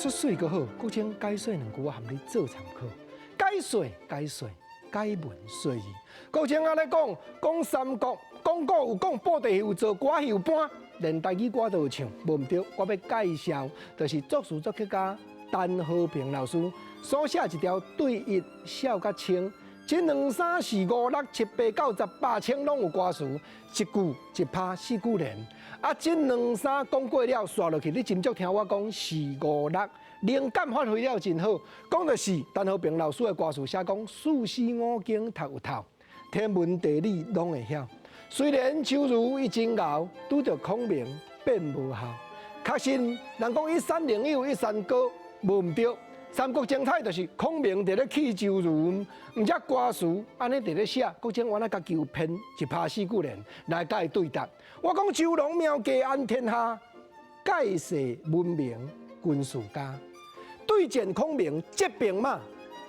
術媠閣好，國清解說兩句，我含你做參考。解說解說，解文說字。國清按呢講，講三國，講古有講布袋戲有做，歌仔戲有搬，連台語歌都有唱，無毋對。我欲介紹，就是作詞作曲家陳和平老師所寫一條對一痟佮清。這兩三四五六七八九十百千攏有歌詞，一句一拍四句聯。啊，這兩三講過了，紲落去，你斟酌聽我講四五六，靈感發揮了真好。講的是陳和平老師的歌詞，寫講四書五經讀有透，天文地理攏會曉。雖然周瑜伊真𠢕，拄著孔明變無效。確實，人講一山另有一山高，無毋對。三國精彩就是孔明佇咧氣周瑜，毋才歌詞按呢佇咧寫，國清原來家己有編一拍四句聯來共伊對答。我講周郎妙計安天下，蓋世聞名軍事家。對戰孔明這兵馬，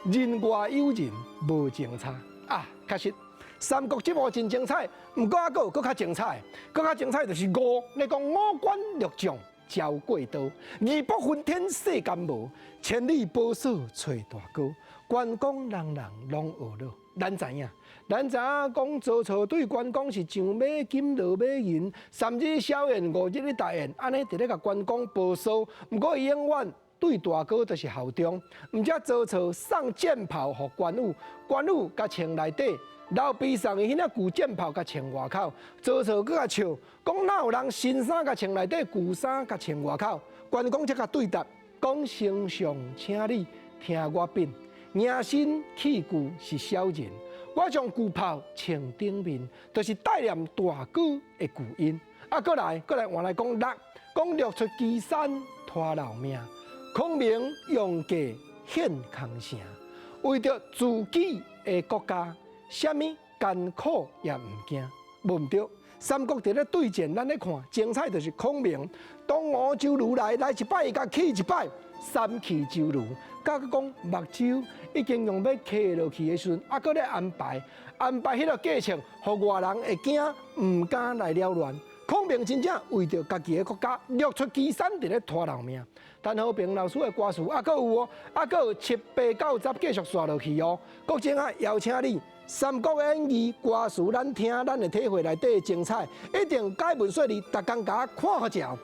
人外有人無情差啊！確實，三國這部真精彩，毋過猶閣有閣較精彩，閣較精彩就是五，你講五關六將。交過刀，義薄雲天世間無，千里寶鎖揣大哥。關公人人攏呵咾。咱知影，咱知影講曹操對關公是上馬金落馬銀，三日消宴，五日咧大宴，按呢佇咧共關公報數。毋過伊永遠對大哥就是效忠。毋才曹操送箭炮予關羽，關羽共穿內底。劉備送伊彼領舊戰袍共穿外口，曹操閣共笑，講哪有人新衫共穿內底，舊衫共穿外口？關公才共對答，講丞相請你聽我稟，迎新棄舊是小人，我將舊袍穿頂面，就是帶念大哥的舊恩。啊，閣來，閣來換來講六，講六出祁山拖老命，孔明用計陷空城，為著自己的國家。啥物艱苦也毋驚，無毋對。三國佇咧對戰，咱咧看精彩就是孔明東吳周瑜來來一擺，伊共氣一擺，三氣周瑜。佮閣講目睭已經用欲磕落去的時陣，啊，閣咧安排安排彼个計策，予外人會驚，毋敢來擾亂。孔明真正為著家己的國家，六出祁山佇咧拖老命。陳和平老師的歌詞，啊，閣有哦，啊，閣有七八九十繼續紲落去哦。國清啊，邀請你。《三國演義》歌詞，咱聽，咱會體會內底的精彩，一定解文說字，逐工共我看予著。